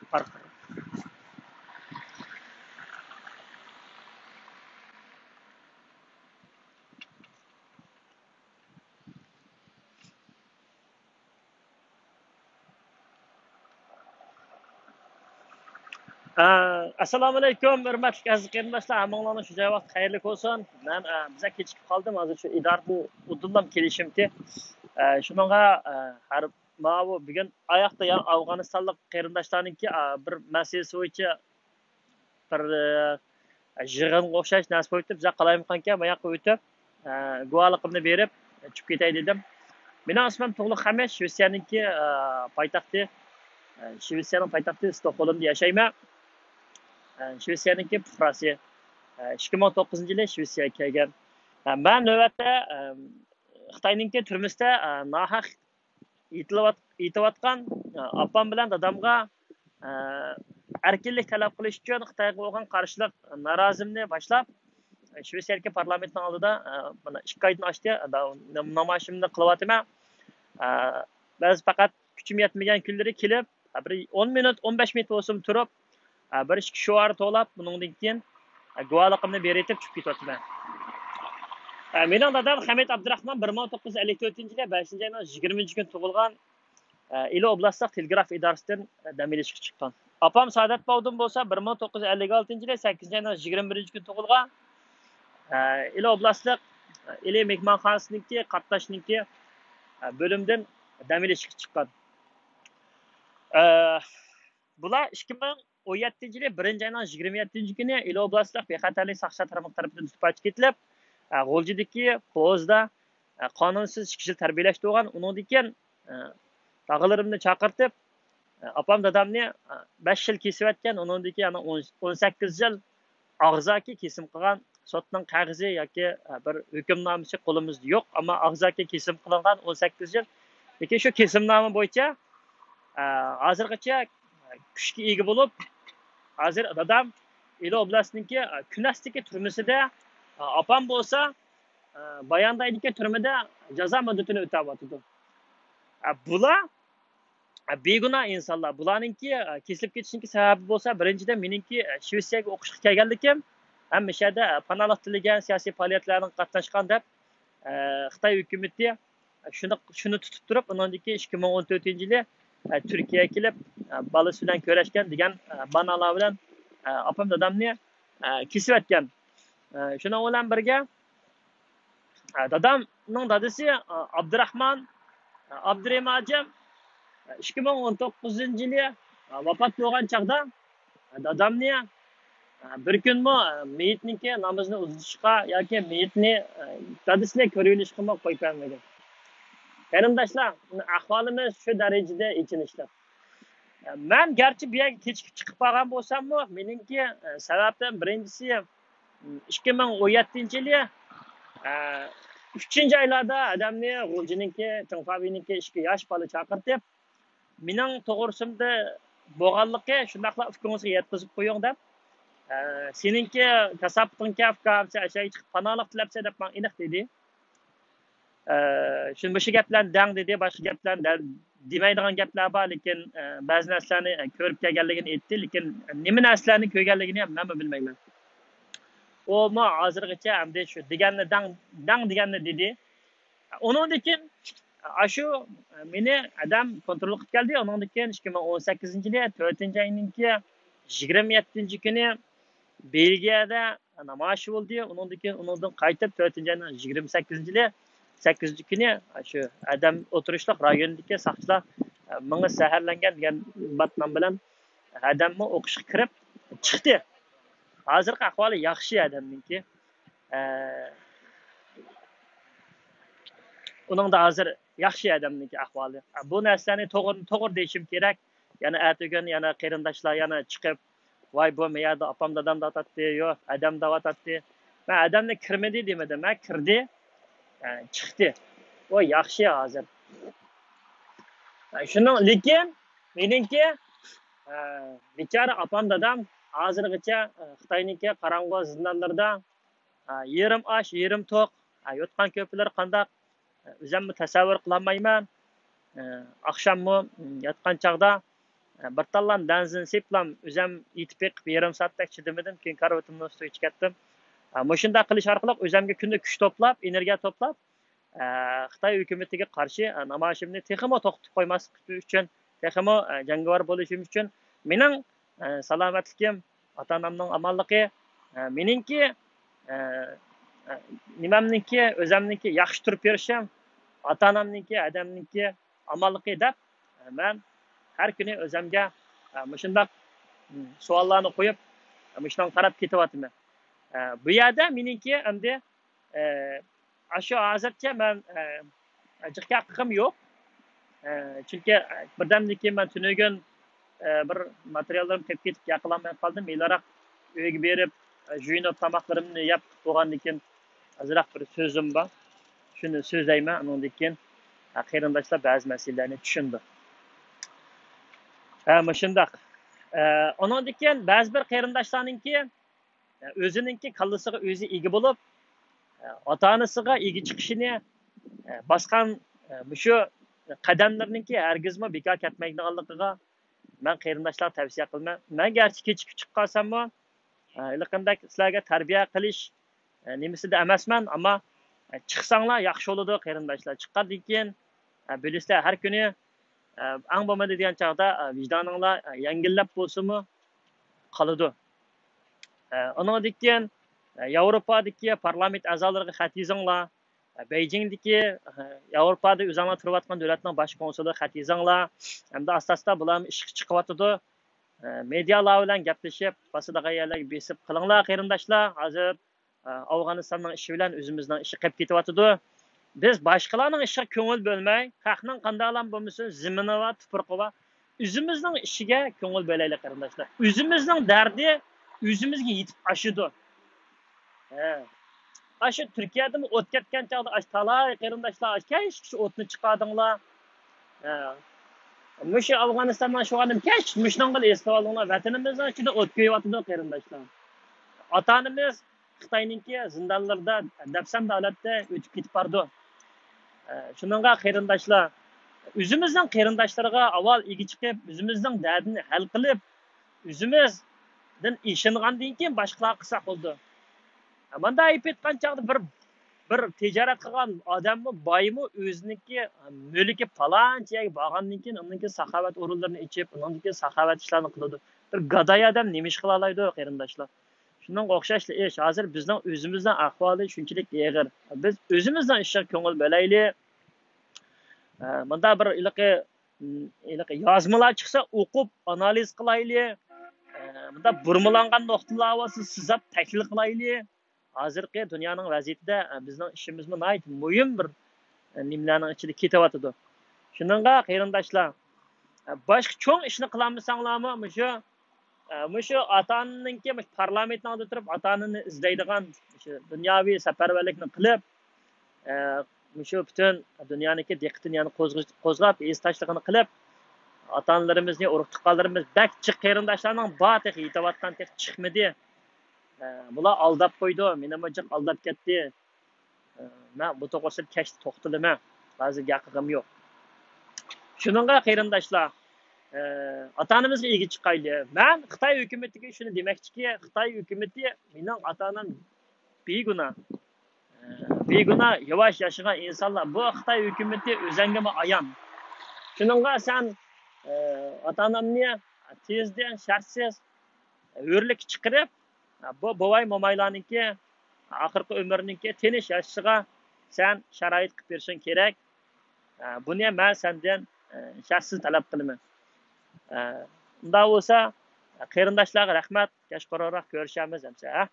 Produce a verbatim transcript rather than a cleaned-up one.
ئە، ئەسسالامۇئەلەيكۇم، ھۆرمەتلىك ئەزىز قېرىنداشلار، ھەممىڭلارنىڭ شۇ جاي ۋاقتى خەيرلىك بولسۇن. مەن، ئە، بىزەك كېچىكىپ قالدىم، ھازىر شۇ ئىدارىدىن ئۇدۇللام كېلىشىمتى. ئە، شۇنىڭغا، ئە، ھەر ماۋۇ بۈگۈن ئاياقتا يا ئافغانىستانلىق قېرىنداشلارنىڭكى، ئە، بىر مەسىلىسى بويىچە بىر، ئە، يىغىنغا ئوخشاش نەرسە بويىچە بىزەك قالايمىقانكەن، ماياققا ئۆتۈپ، ئە، گۇۋاھلىقىمنى بېرىپ، چۈشۈپ كېتەي دېدىم. مېنىڭ ئىسمىم تۇغلۇق خەمىت، شىۋېتسىيەنىڭكى، ئە، پايتەختى، ئە، شىۋېتسىيەنىڭ پايتەختى ستوكھولمدا ياشايمەن. ئە، شىۋېتسىيەنىڭكى پۇقراسى. ئە، ئىككى مىڭ توققۇزىنچى يىلى شىۋېتسىيەگە كەلگەن. ئە، مەن نۆۋەتتە، ئە، خىتاينىڭكى تۈرمىسىدە، ئە، ناھەق يېتىلىۋات-، يېتىۋاتقان، ئە، ئاپام بىلەن دادامغا، ئە، ئەركىنلىك تەلەپ قىلىش ئۈچۈن خىتايغا بولغان قارشىلىق، نارازىمنى باشلاپ، شىۋېتسىيەدىكى پارلامېنتنىڭ ئالدىدا، ئە، مانا ئىككى ئايدىن ئاشتى، ئە، نامايىشىمنى قىلىۋاتىمەن. ئە، بەزى پەقەت كۈچۈم يەتمىگەن كۈنلىرى كېلىپ، ئە، بىر ئون مىنۇت، ئون بەش مىنۇت بولسىمۇ تۇرۇپ، ئە، بىر ئىككى شوئار توۋلاپ، بۇنىڭدىن كېيىن، ئە، گۇۋاھلىقىمنى بېرىۋېتىپ چۈشۈپ كېتىۋاتىمەن. ئە، مېنىڭ دادام خەمىت ئابدۇراخمان بىر مىڭ توققۇز يۈز ئەللىك تۆتىنچى يىلى بەشىنچى ئاينىڭ يىگىرمىنچى كۈنى تۇغۇلغان. ئىلى ئوبلاستلىق تېلېگراف ئىدارىسىدىن دەم ئېلىشقا چىققان. ئاپام سائادەت باۋدۇن بولسا بىر مىڭ توققۇز يۈز ئەللىك ئالتىنچى يىلى سەككىزىنچى ئاينىڭ يىگىرمە بىرىنچى كۈنى تۇغۇلغان. ئىلى ئوبلاستلىق ئىلى مېھمانخانىسىنىڭكى قاتناشنىڭكى بۆلۈمدىن دەم ئېلىشقا چىققان. بۇلار ئىككى مىڭ ئون يەتتىنچى يىلى بىرىنچى ئاينىڭ يىگىرمە يەتتىنچى كۈنى ئىلى ئوبلاستلىق بىخەتەرلىك ساقچىلار تارمىقى تەرىپىدىن تۇتۇپ ئاچىقىپ كېتىلىپ، غۇلجىدىكى پوزدا قانۇنسىز ئىككى يىل تەربىيەلەشتۈرگەن. ئۇنىڭدىن كېيىن، ئە، تاغىلىرىمنى چاقىرتىپ، ئە، ئاپام دادامنى، ئە، بەش يىل كېسىۋەتكەن، ئۇنىڭدىن كېيىن يەنە ئون، ئون سەككىز يىل ئاغزاكى كېسىم قىلغان. سوتنىڭ قەغىزى ياكى، ئە، بىر ھۆكۈمنامىسى قولىمىزدا يوق، ئەمما ئاغزاكى كېسىم قىلىنغان ئون سەككىز يىل. لېكىن شۇ كېسىمنامە بويىچە، ئە، ھازىرغىچە كۈچكە ئىگە بولۇپ، ھازىر دادام ئىلى ئوبلاستنىڭكى، ئە، كۈنەستىكى تۈرمىسىدە، ئە، ئاپام بولسا، ئە، باياندايدىكى تۈرمىدە جازا مۇددىتىنى ئۆتەۋاتىدۇ. ئە، بۇلار، ئە، بىگۇناھ ئىنسانلار. بۇلارنىڭكى، ئە، كېسىلىپ كېتىشىنىڭكى سەۋەبى بولسا، بىرىنچىدىن، مېنىڭكى، ئە، شىۋېتسىيەگە ئوقۇشقا كەلگەنلىكىم ھەم مۇشۇ يەردە، ئە، پاناھلىق تىلىگەن، سىياسىي پائالىيەتلەرنىڭ قاتناشقان دەپ، ئە، خىتاي ھۆكۈمىتى شۇنى، شۇنى تۇتۇپ تۇرۇپ، ئۇنىڭدىن كېيىن ئىككى مىڭ ئون تۆتىنچى يىلى، ئە، تۈركىيەگە كېلىپ، ئە، بالىسى بىلەن كۆرۈشكەن دېگەن، ئە، باھانىلار بىلەن، ئە، ئاپام دادامنى، ئە، كېسىۋەتكەن. ئە، شۇنىڭ بىلەن بىرگە، ئە، دادامنىڭ دادىسى، ئە، ئابدۇراخمان، ئە، ئابدۇرېھىم ھاجىم، ئە، ئىككى مىڭ ئون توققۇزىنچى يىلى، ئە، ۋاپات بولغان چاغدا، ئە، دادامنى، ئە، بىر كۈنمۇ، ئە، مېيىتنىڭكى نامىزىنى ئۇزىتىشقا ياكى مېيىتنى، ئە، دادىسىنى كۆرۈۋېلىشقىمۇ قويۇپ بەرمىگەن. قېرىنداشلار، ئەھۋالىمىز شۇ دەرىجىدە ئېچىنىشلىق. مەن گەرچە بۇ يەرگە كېچىكىپ چىقىپ بارغان بولساممۇ، مېنىڭكى، ئە، سەۋەبتىن بىرىنچىسى، ئىككى مىڭ ئون يەتتىنچى يىلى، ئە، ئۈچىنچى ئايلاردا ئادەمنى غۇلجىنىڭكى، چىڭفابىنىڭكى ئىككى ياش بالا چاقىرتىپ، مېنىڭ توغرىسىمدا بولغانلىقى، شۇنداقلا ئۇكىڭىزغا يەتكۈزۈپ قويۇڭ دەپ، ئە، سېنىڭكى كاساپىتىڭكى ئۇكام، سەن ئەشەگە چىقىپ پاناھلىق تىلەپسەن دەپ ماڭا ئېنىق دېدى. ئە، شۇ، مۇشۇ گەپلەرنى دەڭ دېدى، باشقا گەپلەرنى دە-، دېمەيدىغان گەپلەر بار، لېكىن، ئە، بەزى نەرسىلەرنى، ئە، كۆرۈپ كەلگەنلىكىنى ئېيتتى، لېكىن نېمە نەرسىلەرنى كۆرگەنلىكىنى مەنمۇ بىلمەيمەن. ئۇمۇ ھازىرغىچە ئەمدى شۇ دېگەننى دەڭ، دەڭ دېگەننى دېدى. ئۇنىڭدىن كېيىن ئاشۇ مېنى ئادەم كونترول قىلىپ كەلدى. ئۇنىڭدىن كېيىن ئىككى مىڭ ئون سەككىزىنچى يىلى تۆتىنچى ئاينىڭكى يىگىرمە يەتتىنچى كۈنى بېلگىيەدە نامايىش بولدى. ئۇنىڭدىن كېيىن، ئۇنىڭدىن قايتىپ تۆتىنچى ئاينىڭ يىگىرمە سەككىزىنچى يىلى، سەككىزىنچى كۈنى شۇ ئادەم ئولتۇرۇشلۇق رايوندىكى ساقچىلار، ئە، مېڭىسى زەھەرلەنگەن دېگەن باتنام بىلەن ئادەممۇ ئوقۇشقا كىرىپ چىقتى. ھازىرقى ئەھۋالى ياخشى ئادەمنىڭكى. ئە، ئۇنىڭدا ھازىر ياخشى ئادەمنىڭكى ئەھۋالى. ئە، بۇ نەرسىلەرنى توغرا، توغرا دېيىشىم كېرەك. يەنە ئەتىگۈن يەنە قېرىنداشلار يەنە چىقىپ، ۋاي، بۇ مەيەردە ئاپام دادام دەۋاتاتتى، يوق، ئادەم دەۋاتاتتى. مەن ئادەمنى كىرمىدى دېمىدىم، مەن كىردى، ئە، چىقتى. ئۇ ياخشى ھازىر. ئە، شۇنىڭ، لېكىن مېنىڭكى، ئە، بىچارە ئاپام دادام ھازىرغىچە، ئە، خىتاينىڭكى قاراڭغۇ زىندانلىرىدا، ئە، يېرىم ئاچ، يېرىم توق، ئە، يوتقان-كۆرپىلىرى قانداق، ئۆزۈممۇ تەسەۋۋۇر قىلالمايمەن. ئاخشاممۇ ياتقان چاغدا بىر تاللام بەنزىن سېپىپلام، ئۆزەم يېتىپ بېقىپ، يېرىم سائەتتەك چىدىمىدىم. كېيىن كارىۋىتىمنى ئۇستىغا كېتىپ كەتتىم. مۇشۇنداق قىلىش ئارقىلىق ئۆزەمگە كۈندە كۈچ توپلاپ، ئېنېرگىيە توپلاپ، خىتاي ھۆكۈمىتىگە قارشى نامايىشىمنى تېخىمۇ توختىتىپ قويماسلىق ئۈچۈن، تېخىمۇ جەڭگىۋار بولۇشۇم ئۈچۈن، مېنىڭ سالامەتلىكىم، ئاتا-ئانامنىڭ ئامانلىقى، مېنىڭكى، نېمەمنىڭكى، ئۆزەمنىڭكى ياخشى تۇرۇپ بېرىشىم، ئاتا-ئانامنىڭكى، ھەدەمنىڭكى ئامانلىقى دەپ، مەن ھەر كۈنى ئۆزەمگە مۇشۇنداق سوئاللارنى قويۇپ، مۇشۇنىڭغا قاراپ كېتىۋاتىمەن. بۇ يەردە مېنىڭكى ئەمدى، ئاشۇ ھازىرچە مەن جىق ياققىنىم يوق. چۈنكى بىردەمدىن كېيىن مەن تۈنۈگۈن بىر ماتېرىياللىرىم قېلىپ كېتىپ ياقىلالماي قالدىم. ھېلىراق ئۆيگە بېرىپ، يۇيۇنۇپ تاماقلىرىمنى يەپ بولغاندىن كېيىن ئازراق بىر سۆزۈم بار. شۇنى سۆزلەيمەن، ئۇنىڭدىن كېيىن قېرىنداشلار بەزى مەسىلىلەرنى چۈشىنىدۇ. مۇشۇنداق. ئۇنىڭدىن كېيىن بەزى بىر قېرىنداشلارنىڭكى ئۆزىنىڭكى كاللىسىغا ئۆزى ئىگە بولۇپ، ئاتا-ئانىسىغا ئىگە چىقىشىنى، باسقان مۇشۇ قەدەملىرىنىڭكى ھەرگىزمۇ بىكار كەتمەيدىغانلىقىغا مەن قېرىنداشلارغا تەۋسىيە قىلىمەن. مەن گەرچە كېچىكىپ چىقىپ قالساممۇ، ھېلىقىندەك سىلەرگە تەربىيە قىلىش نېمىسىدە ئەمەسمەن، ئەمما چىقساڭلار ياخشى بولىدۇ، قېرىنداشلار. چىققاندىن كېيىن، بىلىسىلەر، ھەر كۈنى، ئەڭ بولمىدى دېگەن چاغدا، ۋىجدانىڭلار يەڭگىللەپ بولسىمۇ قالىدۇ. ئۇنىڭدىن كېيىن، ياۋروپادىكى پارلامېنت ئەزالىرىغا خەت يېزىڭلار. بېيجىڭدىكى، ياۋروپادا ئۆزۈڭلار تۇرۇۋاتقان دۆلەتنىڭ باش كونسۇلىغا خەت يېزىڭلار. ئەمدى ئاستا-ئاستا بۇلارمۇ ئىشقا چىقىۋاتىدۇ. مېدىيالار بىلەن گەپلىشىپ، باسىدىغان يەرلەرگە بېسىپ قىلىڭلار، قېرىنداشلار. ھازىر ئافغانىستاننىڭ ئىشى بىلەن ئۆزىمىزنىڭ ئىشى قېلىپ كېتىۋاتىدۇ. بىز باشقىلارنىڭ ئىشىغا كۆڭۈل بۆلمەي، خەقنىڭ قانداقلام بولمىسۇن، زېمىنى بار، تۇپرىقى بار، ئۆزىمىزنىڭ ئىشىگە كۆڭۈل بۆلەيلى، قېرىنداشلار. ئۆزىمىزنىڭ دەردى ئۆزىمىزگە يېتىپ ئاشىدۇ. ھە. ئاشۇ تۈركىيەدىمۇ ئوت كەتكەن چاغدا، ئاشۇ تالاي قېرىنداشلار، ئاشۇ كەچكىچە ئوتنى چىقاردىڭلار. ھە. مۇشۇ ئافغانىستاننىڭ شۇ ئادەم كەچ مۇشۇنىڭغا ئېسىتىۋالدىڭلار. ۋەتىنىمىزنىڭ ئىچىدە ئوت كۆيۈۋاتىدۇ، قېرىنداشلار. ئاتا-ئانىمىز خىتاينىڭكى زىندانلىرىدا دەپسەندە ھالەتتە ئۆتۈپ كېتىپ بارىدۇ. ئە، شۇنىڭغا قېرىنداشلار، ئۆزىمىزنىڭ قېرىنداشلىرىغا ئاۋۋال ئىگە چىقىپ، ئۆزىمىزنىڭ دەردىنى ھەل قىلىپ، ئۆزىمىزدىن ئېشىنغاندىن كېيىن باشقىلارغا قىلساق بولىدۇ. مانداق ئېيتىپ ئېيتقان چاغدا بىر، بىر تىجارەت قىلغان ئادەممۇ، بايمۇ ئۆزىنىڭكى مۈلكى پالانچە يەرگە بارغاندىن كېيىن، ئۇنىڭكى ساخاۋەت ئورۇنلىرىنى ئېچىپ، ئۇنىڭدىكى ساخاۋەت ئىشلارنى قىلىدۇ. بىر گاداي ئادەم نېمە ئىش قىلالايدۇ، قېرىنداشلار؟ شۇنىڭغا ئوخشاشلا ئىش. ھازىر بىزنىڭ ئۆزىمىزنىڭ ئەھۋالى شۇنچىلىك ئېغىر. بىز ئۆزىمىزنىڭ ئىشىغا كۆڭۈل بۆلەيلى. ئە، مۇنداق بىر ھېلىقى، ھېلىقى يازمىلار چىقسا ئوقۇپ ئانالىز قىلايلى. ئە، مۇنداق بۇرمىلانغان نۇقتىلار بولسا سىزاپ تەھلىل قىلايلى. ھازىرقى دۇنيانىڭ ۋەزىيىتىدە، ئە، بىزنىڭ ئىشىمىزمۇ ناھايىتى مۇھىم بىر، ئە، نېمىلەرنىڭ ئىچىدە كېتىۋاتىدۇ. شۇنىڭغا قېرىنداشلار، ئە، باشقا چوڭ ئىشنى قىلالمىساڭلارمۇ مۇشۇ، ئە، مۇشۇ ئاتا-ئانىنىڭكى، مۇشۇ پارلامېنتنىڭ ئالدىدا تۇرۇپ ئاتا-ئانىنى ئىزدەيدىغان مۇشۇ دۇنياۋى سەپەرۋەرلىكنى قىلىپ، ئە، مۇشۇ پۈتۈن دۇنيانىڭكى دىققىتىنى يەنە قوزغىش-، قوزغاپ، ئېسىتاشلىقىنى قىلىپ، ئاتا-ئانىلىرىمىزنى، ئۇرۇق-تۇغقانلىرىمىز بەك جىق قېرىنداشلارنىڭ بار تېخى يېتىۋاتقان تېخى چىقمىدى. ئە، بۇلار ئالداپ قويدى، مېنىمۇ جىق ئالداپ كەتتى. ئە، مەن بۇ توغرىسىدا كەچتە توختىلىمەن. ھازىر گەپ قىلغۇم يوق. شۇنىڭغا قېرىنداشلار، ئە، ئاتا-ئانىمىزغا ئىگە چىقايلى. مەن خىتاي ھۆكۈمىتىگە شۇنى دېمەكچىكى، خىتاي ھۆكۈمىتى مېنىڭ ئاتا-ئانام بىگۇناھ. ئە، بىگۇناھ ياۋاش ياشىغان ئىنسانلار. بۇ خىتاي ھۆكۈمىتى ئۆزەڭگىمۇ ئايان. شۇنىڭغا سەن، ئە، ئاتا-ئانامنى تېزدىن شەرتسىز ھۆرلۈككە چىقىرىپ، بۇ بوۋاي مومايلارنىڭكى ئاخىرقى ئۆمرىنىڭكى تىنچ ياشىشىغا سەن شارائىت قىلىپ بېرىشىڭ كېرەك. بۇنى مەن سەندىن شەرتسىز تەلەپ قىلىمەن. ئۇنداق بولسا، قېرىنداشلارغا رەھمەت، كەچقۇرۇنراق كۆرۈشەرمىز ئەمسە، ھە؟